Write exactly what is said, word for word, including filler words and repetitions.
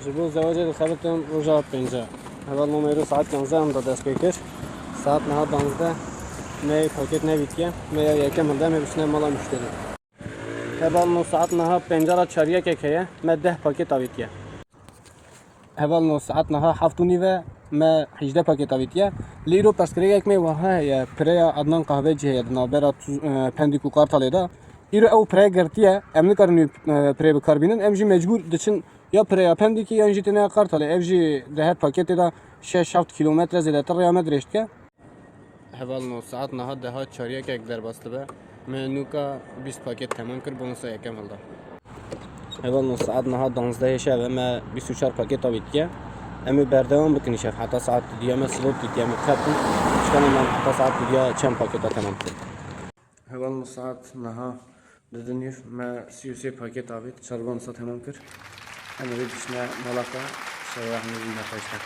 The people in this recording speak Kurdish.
Ji bo zewacê dixebitim roja pêncî. Heval no me îro saet yanzdeh em da dest pê kir. Saet niha danzdeh, me paket nebîtiye. Me ya yekem hilde, me biçine mala muşterî. Heval no saet niha pêncî ra çar yekek heye, me deh paket avîtiye. Heval no saet niha heft û nîv e, me hejdeh paket avîtiye. Lê îro pirsgirêkek me wiha heye, pireya Adnan Kahvecî heye di navbera Tuz-, e, Pendîk û Qartalê de. Îro ew pire girtiye, em nikarin wî, e, pire bi kar bînin, em jî mecbûr diçin ya pireya Pendîkê yan jî têne ya Qartalê. Ev jî di her paketê de şeş heft kîlometre zêdetir rêya me dirêj dike. Hevalno, saet niha deha çar yekek derbas dibe. Me nûka bîst paket temam kir, bonusa yekem hilda. Hevalno, saet niha danzdehê şev e, me bîst û çar paket avîtiye. Em ê berdewam bikin îşev heta saet dudiya, me slot dîtiye, em ê biqetin. Pişkanê me heta saet dudiya çend paketa temam kir. Hevalno, saet niha di du nîv, me sî û sê paket avît, çar bonusa temam kir. Em ê biçine mala xwe, şeva hemî jî me xweş be.